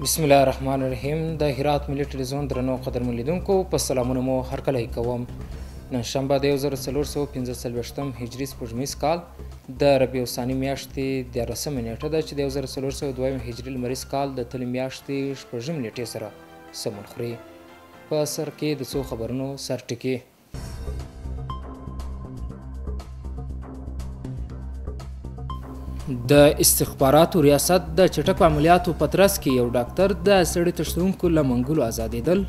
بسم الله الرحمن الرحیم. د هرات ملي ټلویزیون درنو قدرمن لیدونکو په سلامونو مو هرکلی کوم. نن شنبه د 1445 هجري سپوږمیز کال د ربیع الثاني میاشتې 13مه نیټه ده چې د 1402 هجري لمریز کال د تلې میاشتې 6مې نیټې سره سمون خوري. په سر کې د څو خبرونو سرټکي. د استخباراتو ریاست د چټکو عملیاتو په ترڅ کې یو ډاکتر د سړي تښتونکو له منګولو ازادېدل.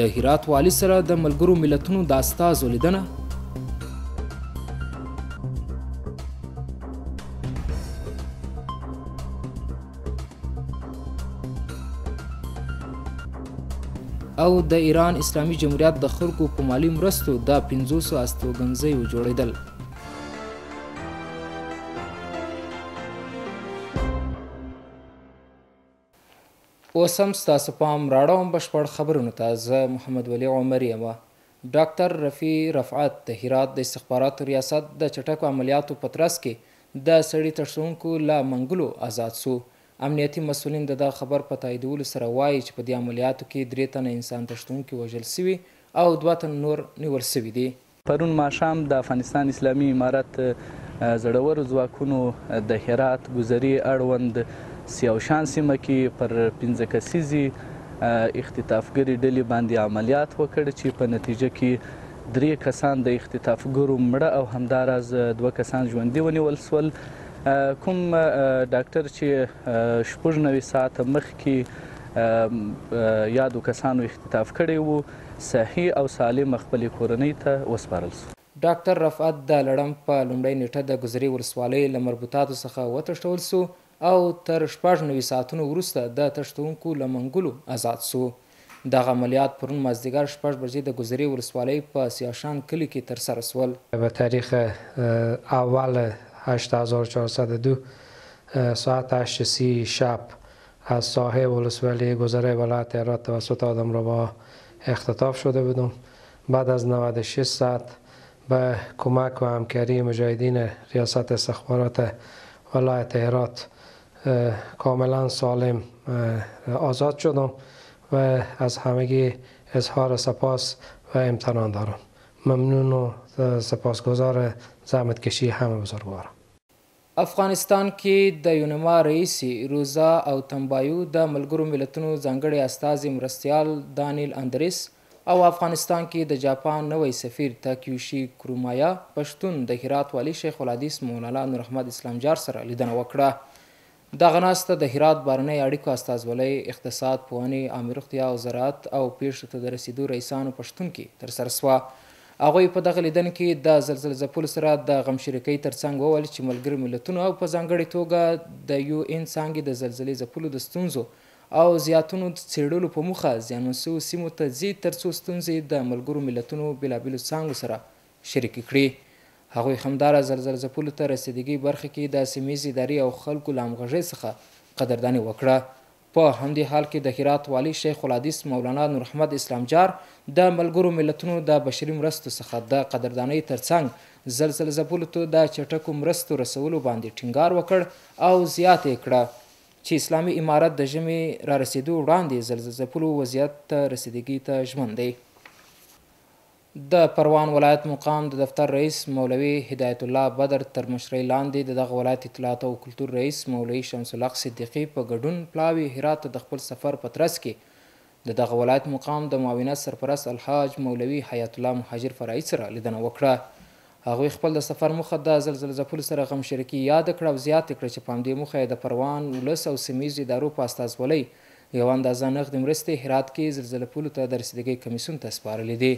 د هرات والي سره د ملګرو ملتونو د استازو لیدنه. او د ایران اسلامي جمهوریت د خلکو په مالي مرستو د 500 استوګنځیو جوړېدل. اوس هم ستاسو پام راړوم بشپړ خبرونو ته. زه محمد ولي عمر یم. ډاکتر رفیع رفعت د هرات د استخباراتو ریاست د چټکو عملیاتو په ترڅ کې د سړي تښتونکو له منګولو ازاد سو. امنیتي مسؤلین د دغه خبر په تاییدولو سره وایي چې په دې عملیاتو کې 3 تنه انسان تښتونکي وژل سوي او 2 تنه نور نیول سوي دي. پرون ماښام د افغانستان اسلامي امارت زړورو ځواکونو د هرات ګذري اړوند سیاوشان سیمه کې پر 5 کسیزې اختطافګرې ډلې باندې عملیات وکړ چې په نتیجه کې 3 کسان د اختطافګرو مړه او همداراز 2 کسان ژوندي ونیول سول. کوم ډاکټر چې 96 ساعته مخکې یادو کسانو اختطاف کړی وو صحیح او سالم خپلې کورنۍ ته وسپارل سو. ډاکټر رفعت د لړم په لومړۍ نیټه د ګذرې ولسوالۍ له مربوطاتو څخه وتښتول سو او تر 96 ساعتونو وروسته د تښتونکو له منګولو ازاد سو. دغه عملیات پرون مازدیګر 6 بجې د ګذرې ولسوالۍ په سیاشان کلي کې ترسره سول. به تاریخ اول 8402 ساعت 8:30 شب از ساحه ولسوالی گذره ولایت هرات توسط آدم ربا اختطاف شده بودم. بعد از 96 ساعت به کمک و همکاری مجاهدین ریاست استخبارات ولایت هرات کاملا سالم آزاد شدم و از همگی اظهار سپاس و امتنان دارم. ممنون و سپاسگزار زحمت کشی همه بزرگوارم. افغانستان کې د یونما رئیس روزا او تنبایو د ملګرو ملتونو ځانګړي استازي مرستیال دانیل اندریس او افغانستان کې د جاپان نوی سفیر تاکیوشي کرومایا پښتون د هرات والي شیخ الحدیث مولانا نوراحمد اسلام جار سره لیدنه وکړه. دغه ناسته د هرات بهرنۍ اړیکو استازولۍ، اقتصاد، پوهنې، عامې روغتیا او زراعت او پېښو ته د رسېدو رئیسانو په شتون کې ترسره سوه. هغوی په دغه لیدنه کې د زلزله ځپلو سره د غمشریکۍ ترڅنګ وویل چې ملګرو ملتونو او په ځانګړې توګه د یو ان څانګې د زلزلې ځپلو د ستونزو او زیاتونو څېړلو په موخه زیانمن سوو سیمو ته ځي ترڅو ستونزې د ملګرو ملتونو بېلابېلو څانګو سره شریکې کړي. هغوی همداراز زلزله ځپلو ته رسیدګۍ برخه کې د سیمیزې ادارې او خلکو له همغږۍ څخه قدرداني وکړه. په همدې حال کې د هرات والي شیخ الحدیث مولانا نوراحمد اسلام جار د ملګرو ملتونو د بشري مرستو څخه د قدردانۍ ترڅنګ زلزله ځپلو ته د چټکو مرستو رسولو باندې ټینګار وکړ او زیاته یې کړه چې اسلامي امارت د ژمي رارسېدو وړاندې زلزله ځپلو وضعیت ته رسیدګۍ ته ژمن دی. د پروان ولایت مقام د دفتر رئیس مولوي هدایت الله بدر تر مشرۍ لاندې د دغه ولایت اطلاعات او کلتور رئیس مولوي شمس الحق صدیقي په ګډون پلاوي هرات ته د خپل سفر په ترڅ کې د دغه ولایت مقام د معاونت سرپرست الحاج مولوي حیات الله مهاجر فرعي سره لیدنه وکړه. هغوی خپل د سفر موخه د زلزله ځپلو سره غمشریکي یاده کړه او زیاته کړه چې په همدې موخه یې د پروان ولس او سیمیزو ادارو په استازولۍ یو اندازه نغدې مرستې هرات کې زلزله ځپلو ته د رسیدګۍ کمیسیون ته سپارلې دي.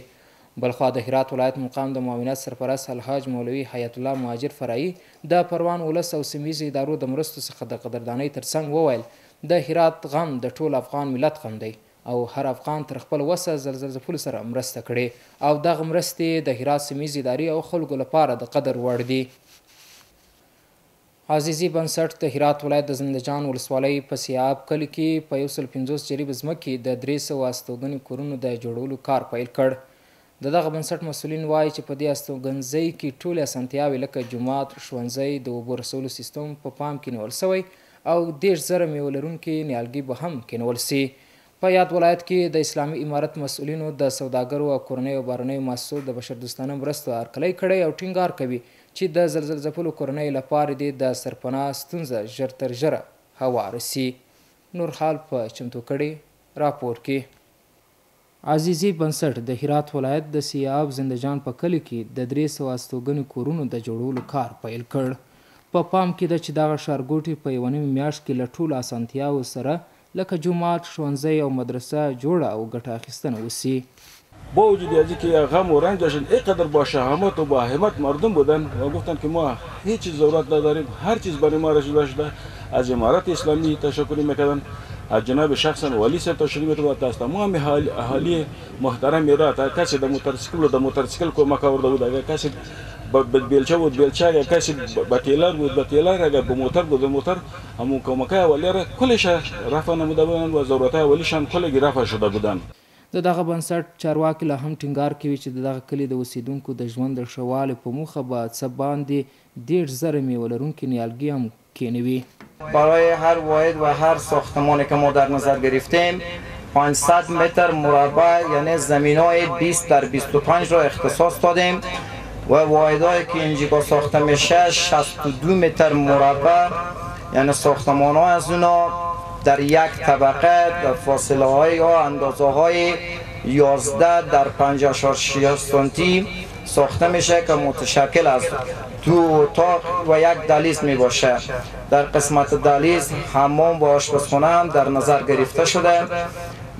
بلخوا د هرات ولایت مقام د معاونت سرپرست الحاج مولوي حیات الله مهاجر فرعي د پروان ولس او سیمیزو ادارو د مرستو څخه د قدردانۍ ترڅنګ وویل د هرات غم د ټول افغان ملت غم دی او هر افغان تر خپل وسه زلزله ځپلو سره مرسته کړې او دغه مرستې د هرات سیمیزې ادارې او خلکو لپاره د قدر وړ دي. عزیزي بنسټ د هرات ولایت د زندهجان ولسوالۍ په سیاب کلي کې په 150 جریبه ځمکې د 300 استوګنې کورونو د جوړولو کار پیل کړ. د دغه بنسټ مسؤلین وايي چې په دې استوګنځي کې ټولې اسانتیاوې لکه جومات، ښوونځی، د اوبو رسولو سیستم په پام کې نیول شوی او 30,000 میوه لرونکي نیالګي به هم کېنول شي. په یاد ولایت کې د اسلامي امارت مسؤلینو د سوداګرو او کورنیو او بهرنیو مؤسسو د بشردوستانه مرستو هرکلی کړی او ټینګار کوي چې د زلزله ځپلو کورنیو لپاره دې د سرپناه ستونزه ژر تر ژره هواره شي. نور حال په چمتو کړي راپور کې. عزیزي بنسټ د هرات ولایت د سیاب زندهجان په کلي کې د 300 استوګنې کورونو د جوړولو کار پیل کړ. په پام کې ده چې دغه ښارګوټي په 1.5 میاشت کې له ټولو اسانتیاوو سره لکه جومات، ښوونځی او مدرسه جوړه او ګټه اخیستنه وشي. با وجود از اینکه غم و رنجشون اینقدر با شهامت و با همت مردم بودن و گفتن که ما هیچ چیز ضرورت نداریم، هر چیز برای ما رسیده شده. از امارت اسلامی تشکر میکردن، از جناب شخصا والی صاحب تشکر میکردن، از تمام اهالی محترم هرات. کسی د موتورسیکل د موتورسیکل کمک آورده بود، اگر کسی بیلچه بود بیلچه، اگر کسی با تیلر بود با تیلر، اگر با موتر بود با موتر، همون کمک اولیه را کلش رفع نموده بودن و ضرورت اولیشان کلگی رفع شده بودن. د دغه بنسټ چارواکي لا هم ټینګار کوي چې د دغه کلي د اوسېدونکو د ژوند د ښه والي په موخه به څه باندې 30,000 میوه لرونکي نیالګي هم کېنوي. برای هر واحد و هر ساختمانی که ما در نظر گرفتیم 500 متر مربع یعنی زمینای 20 در 25 را اختصاص دادیم و واحدهایی که اینجا ساخته میشه 62 متر مربع یعنی ساختمان ها از اونا در یک طبقه در فاصله های یا اندازه های 11 در 5.6 سانتی ساخته میشه که متشکل از 2 اتاق و یک دهلیز می باشه. در قسمت دهلیز حمام و آشپزخانه هم در نظر گرفته شده.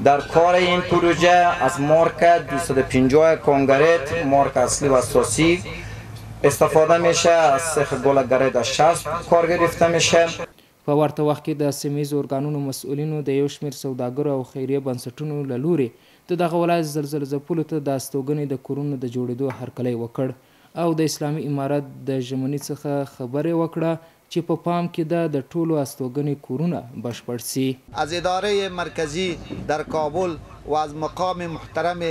در کار این پروژه از مارک 250 کنگریت مارک اصلی و اساسی استفاده میشه، از سیخ گل گرید 60 کار گرفته میشه. په ورته وخت کې د سیمه ییزو ارګانونو مسؤلینو د یو شمېر سوداګرو او خیریه بنسټونو له لوري د دغه ولایت زلزله ځپلو ته د استوګنې د کورونو د جوړېدو هرکلی وکړ او د اسلامي امارت د ژمنې څخه خبرې وکړه چې په پام کې ده د ټولو استوګنې کورونه بشپړ شي. از اداره مرکزی در کابل و از مقام محترم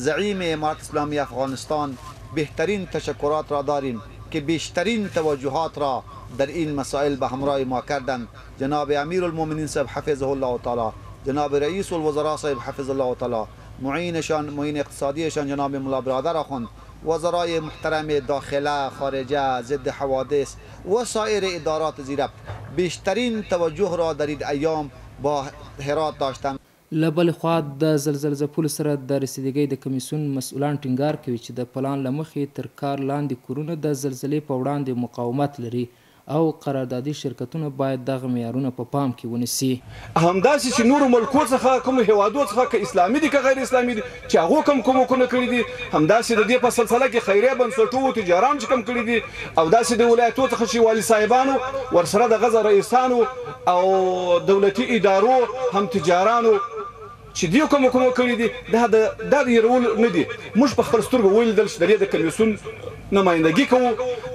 زعیم امارت اسلامی افغانستان بهترین تشکرات را داریم که بیشترین توجهات را در این مسائل به همراه ما کردند. جناب امیرالمؤمنین صاحب حفظه الله تعالی، جناب رئیس الوزراء صاحب حفظ الله تعالی، معینشان معین اقتصادیشان جناب ملا برادر آخوند، وزرای محترم داخله، خارجه، ضد حوادث و سایر ادارات ذیربط بیشترین توجه را در این ایام با هرات داشتند. له بلې خوا د زلزله ځپلو سره د رسیدګۍ د کمیسیون مسؤلان ټینګار کوي چې د پلان له مخې تر کار لاندې کورونه د زلزلې په وړاندې مقاومت لري او قراردادي شرکتونه باید دغه معیارونه په پام کې ونیسي. همداسې چې نورو ملکو څخه کوم هیوادو څخه که اسلامي دي که غیر اسلامي دي چې هغو کوم کومکونه کړي دي، همداسې د دې په سلسله کې خیریه بنسټو تجاران چې کوم کړي دي، او داسې د ولایتو څخه چې والي صاحبانو ورسره د غزه رئیسانو او دولتي ادارو هم تجارانو چې دیو کوم کوم کړي دي، دا د هېرولو نه دي. موږ په خپل سترګو ولیدل چې د دې د کمیسیون نمایندګي کوو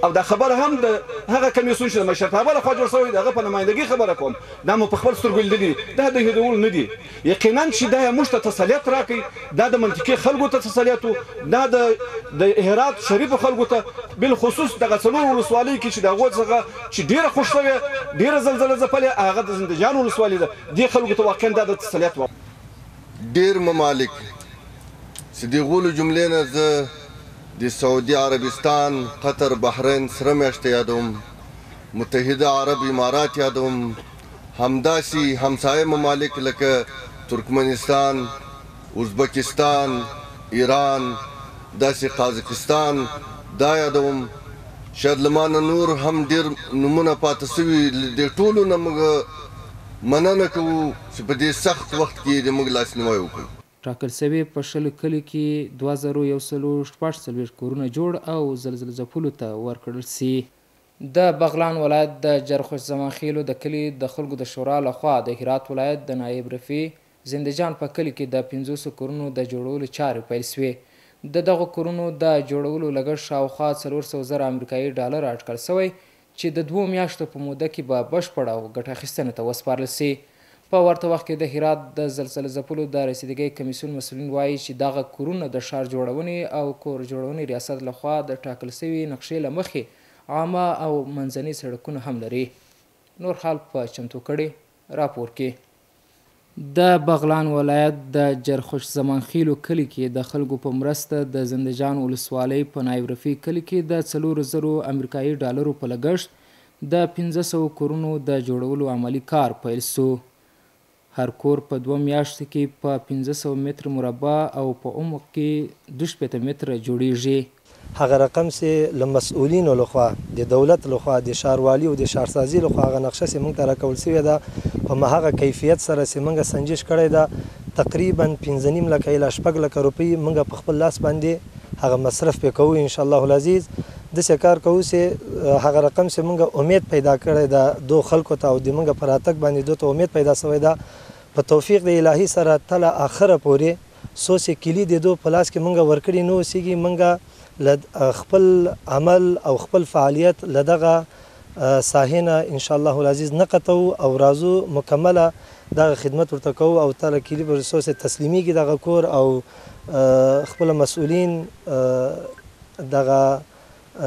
او دا خبره هم د هغه کمیسیون چې د مشرتابه لخوا جوړ شوی د هغه په نمایندګي خبره کوم، دا مو په خپل سترګو لیدلي دي، دا د هېرولو نه دي. یقینا چې دا موږ ته تسلیت راکوي، دا د منطقې خلکو ته تسلیت و، دا د هرات شریفو خلکو ته بالخصوص دغه څلور ولسوالۍ کې چې د هغو څخه چې ډېره خوښ شوې ډېره زلزله ځپلې هغه د زندهجان ولسوالي ده، دې خلکو ته واقعا دا د تسلیت وه. ډېر ممالک چې د غولو جملې نه زه د سعودي عربستان، قطر، بحرین سره میاشتې یادوم، متحده عرب امارات یادوم، همداسې همسایه ممالک لکه ترکمنستان، ازبکستان، ایران، داسې قازقستان دا یادوم. شاید له ما نه نور هم ډېر نومونه پاتې شوي، له دې ټولو نه موږ مننه کوو چې په دې سخت وخت کې د موږ لاسنیوی وکړو. ټاکل شوې په 20 کلیو کې 2146 کورونه جوړ او زلزله ځپلو ته ورکړل شي. د بغلان ولایت د جرخوش زمانخیلو د کلي د خلکو د شورا لخوا د هرات ولایت د نایب رفیع زندهجان په کلي کې د 500 کورونو د جوړولو چارې پیل شوې. د دغو کورونو د جوړولو لګښت شاوخوا 400,000 امریکایي ډالر اټکل شوی چې د 2 میاشتو په موده کې به بشپړ او ګټه اخیستنې ته وسپارل شي. په ورته وخت کې د هرات د زلزله ځپلو د رسیدګۍ کمیسیون مسؤلین وايي چې دغه کورونه د ښار جوړونې او کور جوړونې ریاست له خوا د ټاکل شوې نقشې له مخې عامه او منځني سړکونه هم لري. نور حال په چمتو کړي راپور کې. د بغلان ولایت د جرخوش زمانخیلو کلي کې د خلکو په مرسته د زندهجان ولسوالۍ په نایب رفیع کلي کې د 4000 امریکایي ډالرو په لګښت د 500 کورونو د جوړولو عملي کار پیل شو. هر کور په 2 میاشتو کې په 500 متر مربع او په عمق کې 62 متره جوړیږي. هغه رقم چې له مسؤلینو لخوا، د دولت لخوا، د ښاروالي او د ښارسازي لخوا هغه نقشه چې موږ ته راکول شوې ده، په هغه کیفیت سره چې موږ سنجش کړی ده، تقریبا 5.5 لکه الی 6 لکه روپۍ موږ په خپل لاس باندې هغه مصرف پې کوو. ان شاء الله العزیز داسې کار کوو چې هغه رقم چې موږ امید پیدا کړی ده دو خلکو ته او د موږ په راتګ باندې دوی ته امید پیدا شوی ده، په توفیق د الهي سره تله اخره پورې څو چې کلي د دوی په لاس کې موږ ورکړي نه اوسېږي، موږ له خپل عمل او خپل فعالیت له دغه ساحې نه ان شاء الله العزیز نه قطعو او راځو مکمله دغه خدمت ورته کوو او تله کلي پر څو چې تسلیمیږي دغه کور او خپل مسؤلین دغه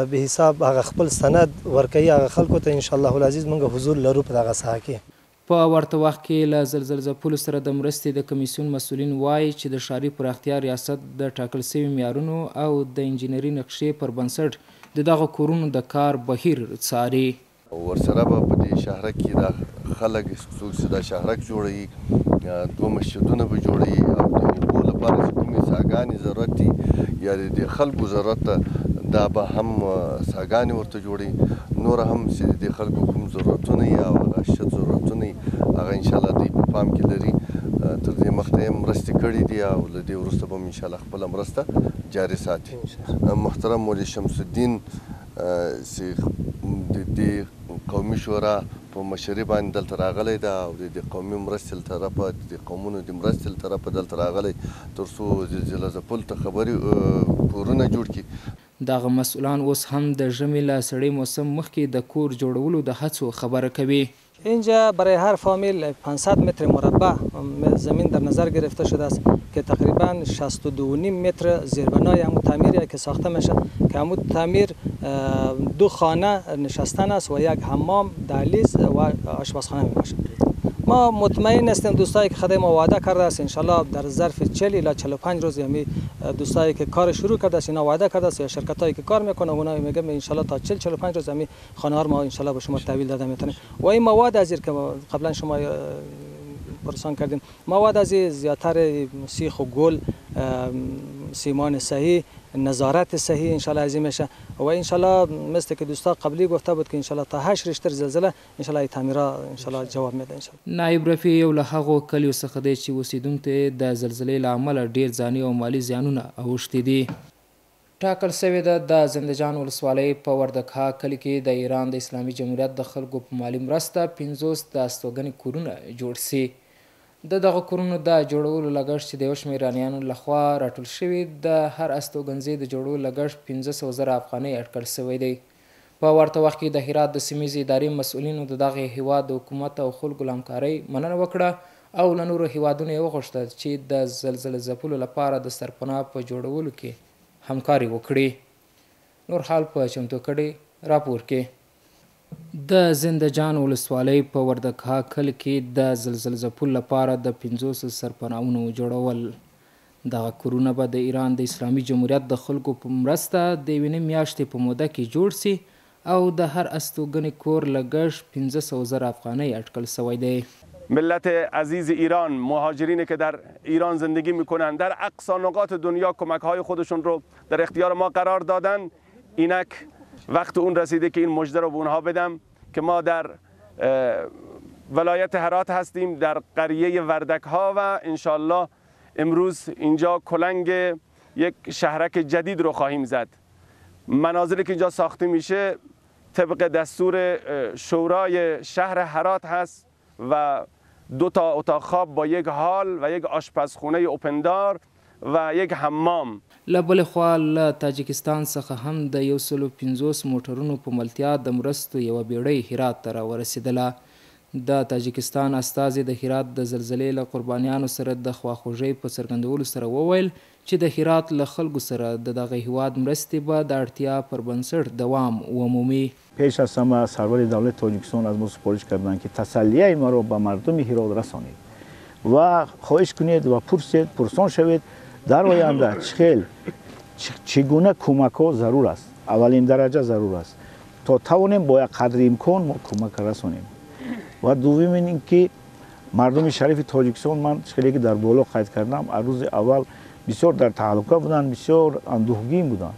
به حساب هغه خپل سند ورکوي هغه خلکو ته، ان شاء الله العزیز موږ حضور لرو په دغه ساحه کې. په ورته وخت کې له زلزله ځپلو سره د مرستې د کمیسیون مسؤلین وایي چې د ښاري پراختیا ریاست د ټاکل شوي معیارونو او د انجینري نقشې پر بنسټ د دغه کورونو د کار بهیر څاري. ورسره به په دې شهرک کې دا خلک څوک چې دا شهرک جوړوي 2 مسجدونه به جوړوي او د اوبو لپاره چې کومې څاګانې ضرورت دي یا د خلکو ضرورت ده دا به هم څاګانې ورته جوړوي. نور هم چې د دې خلکو کوم ضرورتونه وي او هغه شت ضرورتونه وي هغه انشاءالله دوی په پام کې لري. تر دې مخته یې مرستې کړې دي او له دې وروسته به هم انشاءالله خپله مرسته جاري ساتي. محترم مولوي شمس الدین چې د دې قومي شورا په مشري باندې دلته راغلی ده او د دې قومي مرستې له طرفه د دې قومونو د مرستې له طرفه دلته راغلی تر څو زلزله ځپلو ته خبرې کورونه جوړ کړي. دغه مسؤلان اوس هم د ژمي له سړې موسم مخکې د کور جوړولو د هڅو خبره کوي. اینجا برای هر فامیل 500 متر مربع زمین در نظر گرفته شده است که تقریبا 62.5 متر زیربنای همون تعمیری که ساخته میشه که همون تعمیر 2 خانه نشستن است و یک حمام، دهلیز و آشپزخانه می باشد. ما مطمئن هستیم دوستایی که خدای ما وعده کرده است انشالله در ظرف 40 الی 45 روز، یعنی دوستایی که کار شروع کرده است اینا وعده کرده است یا شرکتایی که کار میکنه اونا میگم انشالله تا 40 45 روز همین خانه ها ما انشالله به شما تحویل داده میتونیم. و این مواد از که قبلا شما پرسان کردیم، مواد از زیادتر سیخ و گل، سیمان صحیح، نظارت صحیح انشالله از میشه و انشالله مثل که دوستا قبلی گفته بود که انشالله تا 8 ریشتر زلزله انشالله تعمیرا انشالله جواب میده. انشالله نایب رفیع یو له هغو کلیو څخه دی چې اوسېدونکو ته د زلزلې له امله ډېر ځاني او مالي زیانونه اوښتي دي. ټاکل شوې ده د زندهجان ولسوالۍ په وردکها کلي کې د ایران د اسلامي جمهوریت د خلکو په مالي مرسته 50 د استوګنې کورونه جوړ شي. د دغه کورونو د جوړولو لګښت چې د یو شمېر ایرانیانو لخوا راټول شوي، د هر استوګنځي د جوړولو لګښت 500,000 افغانۍ اټکل شوی دی. په ورته وخت کې د هرات د سیمیزې ادارې مسؤلینو د دغه هیواد د حکومت او خلکو له همکارۍ مننه وکړه او له نورو هیوادونو یې وغوښتل چې د زلزله ځپلو لپاره د سرپناه په جوړولو کې همکاري وکړي. نور حال په چمتو کړي راپور کې. د زندهجان ولسوالۍ په وردکها کلي کې د زلزله ځپلو لپاره د 50 سرپناهونو جوړول. دغه کورونه به د ایران د اسلامي جمهوریت د خلکو په مرسته د 1.5 میاشتې په موده کې جوړ سي او د هر استوګنې کور لګښت 500,000 افغانۍ اټکل شوی دی. ملت عزیز ایران، مهاجرینی که در ایران زندگی میکنن، در اقصا نقاط دنیا کمک های خودشون رو در اختیار ما قرار دادن. اینک وقت اون رسیده که این مژده رو به اونها بدم که ما در ولایت هرات هستیم، در قریه وردک ها و انشالله امروز اینجا کلنگ یک شهرک جدید رو خواهیم زد. منازلی که اینجا ساخته میشه طبق دستور شورای شهر هرات هست و 2 تا اتاق خواب با یک هال و یک آشپزخونه اوپندار و یک حمام. له بلې خوا له تاجکستان څخه هم د 150 موټرونو په ملتیا د مرستو یوه بیړۍ هرات ته راورسېدله. د تاجکستان استازي د هرات د زلزلې له قربانیانو سره د خواخوږۍ په څرګندولو سره وویل چې د هرات له خلکو سره د دغه هیواد مرستې به د اړتیا پر بنسټ دوام ومومي. پیش از همه سرور دولت تاجیکستان از ما سپارش کردند که تسلیه ما را به مردم هرات رسانید و خواهش کنید و پرسان شوید در آینده چگونه کمک ها ضرور است، اولین درجه ضرور است تا توانیم با قدر امکان ما کمک رسانیم. و دوم اینکه مردم شریف تاجیکستان، من خیلی که در بالا قید کردم، از روز اول بسیار در تهلکه بودند، بسیار اندوهگین بودند.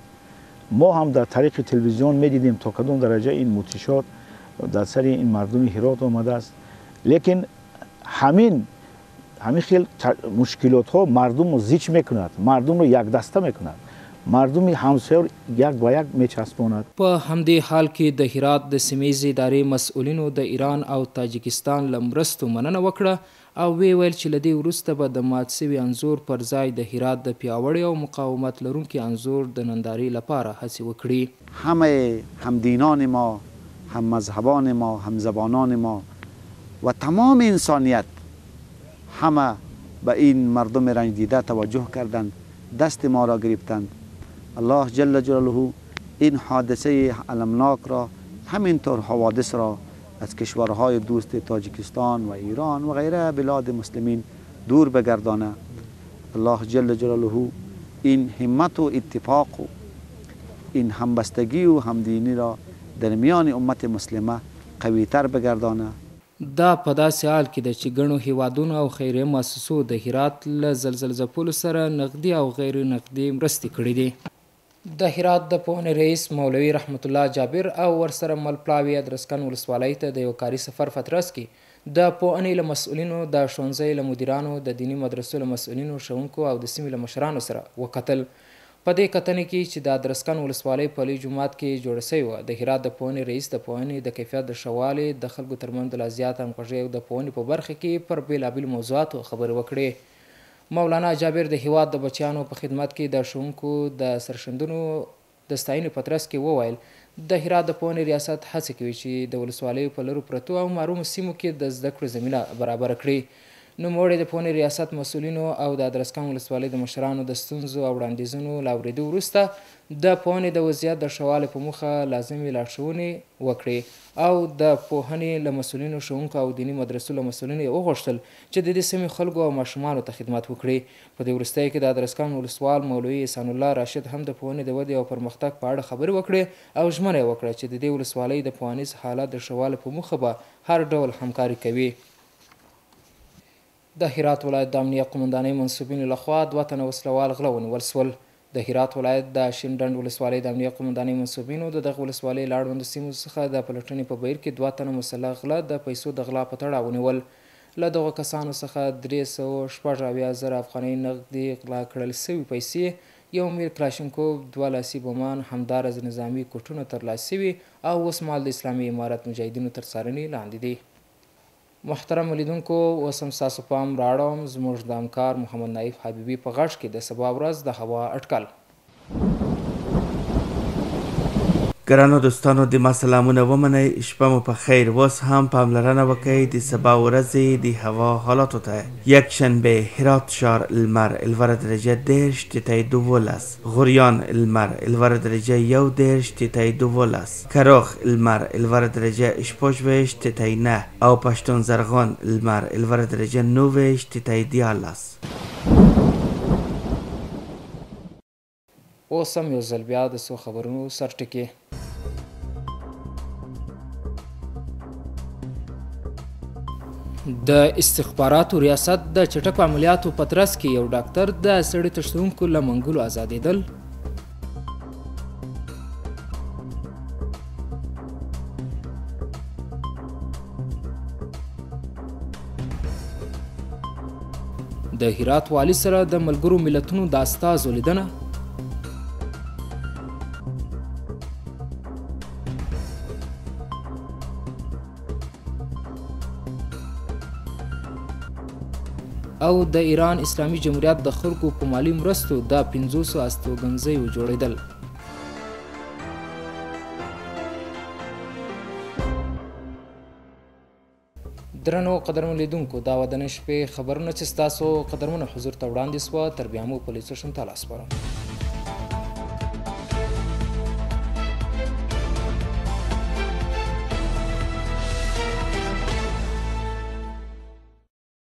ما هم در طریق تلویزیون میدیدیم تا کدام درجه این متشات در سر این مردم هرات آمده است. لیکن همین خیلی مشکلات ها مردم رو زیچ میکند، مردم رو یک دسته میکند، مردم همسایه یک با یک میچسباند. په همدې حال کې د هرات د سیمه ییزې ادارې مسؤلینو د ایران او تاجکستان له مرستو مننه وکړه او ویې ویل چې له دې وروسته به د مات سوي انځور پر ځای د هرات د پیاوړي او مقاومت لرونکي انځور د نندارې لپاره هڅې وکړي. همه همدینان ما، هم مذهبان ما، هم زبانان ما و تمام انسانیت همه به این مردم رنج دیده توجه کردند، دست ما را گرفتند. الله جل جلاله این حادثه المناک را، همینطور حوادث را از کشورهای دوست تاجیکستان و ایران و غیره بلاد مسلمین دور بگردانه. الله جل جلاله این همت و اتفاق و این همبستگی و همدینی را در میان امت مسلمه قوی تر بگردانه. دا په داسې حال کې ده چې ګڼو هیوادونو او خیریه مؤسسو د هرات له زلزله ځپلو سره نقدي او غیر نقدي مرستې کړې دي. د هرات د پوهنې رئیس مولوي رحمت الله جابر او ورسره مل پلاوي ادرسکن ولسوالۍ ته د یو کاري سفر په ترڅ کې د پوهنې له مسؤلینو، د ښوونځیو له مدیرانو، د دیني مدرسو له مسؤلینو، ښوونکو او د سیمې له مشرانو سره وکتل. په دې کتنې کې چې د ادرسکن ولسوالۍ په لوی جومات کې جوړه شوې وه، د هرات د پوهنې رئیس د پوهنې د کیفیت د ښه والي، د خلکو ترمنځ د لا زیاته همغږۍ او د پوهنې په برخه کې پر بېلابېلو موضوعاتو خبرې وکړې. مولانا جابر د هیواد د بچیانو په خدمت کې د ښوونکو د سرښندونو د ستاینې په ترڅ کې وویل، د هرات د پوهنې ریاست هڅه کوي چې د ولسوالیو په لرو پرتو او محرومو سیمو کې د زده کړو زمینه برابره کړي. نوموړی د پوهنې ریاست مسؤلینو او د ادرسکن ولسوالۍ د مشرانو د ستونزو او وړاندیزونو له اورېدو وروسته د پوهنې د وضعیت د ښه والي په موخه لازمې لارښوونې وکړې او د پوهنې له مسؤلینو، ښوونکو او دیني مدرسو له مسؤلینو یې وغوښتل چې د دې سیمې خلکو او ماشومانو ته خدمت وکړي. په دې وروستیو کې د ادرسکن ولسوال مولوي احسان الله راشد هم د پوهنې د ودې او پرمختګ په اړه خبرې وکړې او ژمنه یې وکړه چې د دې ولسوالۍ د پوهنیز حالت د ښه والي په موخه به هر ډول همکاري کوي. د هرات ولایت د امنیه قومندانۍ منسوبینو لخوا 2 تنه وسلهوال غله ونیول شول. د هرات ولایت د شینډنډ ولسوالۍ د امنیه قومندانۍ منسوبینو د دغه ولسوالۍ له اړوندو سیمو څخه د پلټنې په بهیر کې 2 تنه مسلح غله د پیسو د غلا په تړاو ونیول. له دغو کسانو څخه 376,000 افغانۍ نغدي غلا کړل شوې پیسې، 1 میل کلاشینکوف، 2 لاسي بمان، همداراز نظامي کوټونه ترلاسه شوي او اوسمهال د اسلامي امارت مجاهدینو تر څارنې لاندې دي. محترم لیدونکو، اوس هم ستاسو پام رااړوم زموږ د همکار محمد نایف حبیبي په غږ کې د سبا ورځ د هوا اټکل. ګرانو دوستانو، د ما سلامونه ومنئ، شپه مو په خیر. اوس هم پاملرنه وکړئ د سبا ورځې د هوا حالاتو ته. یکشنبه هرات ښار لمر، لوړه درجه 30.12، غوریان لمر، لوړه درجه 31.12، کراخ لمر، لوړه درجه 26.9 او پښتون زرغون لمر، لوړه درجه 29.13. اوس هم یو ځل بیا د څو خبرونو سرټکي. د استخباراتو ریاست د چټکو عملیاتو په ترڅ کې یو ډاکتر د سړي تښتونکو له منګولو ازادېدل. د هرات والي سره د ملګرو ملتونو د استازو لیدنه. او د ایران اسلامي جمهوریت د خلکو په مالي مرستو د 500 استوګنځیو جوړېدل. درنو قدرمنو لیدونکو، دا وه د نن شپې خبرونه چې ستاسو قدرمنو حضور ته وړاندې سوه. تر بیا مو په لیدو شم تالا سپارم.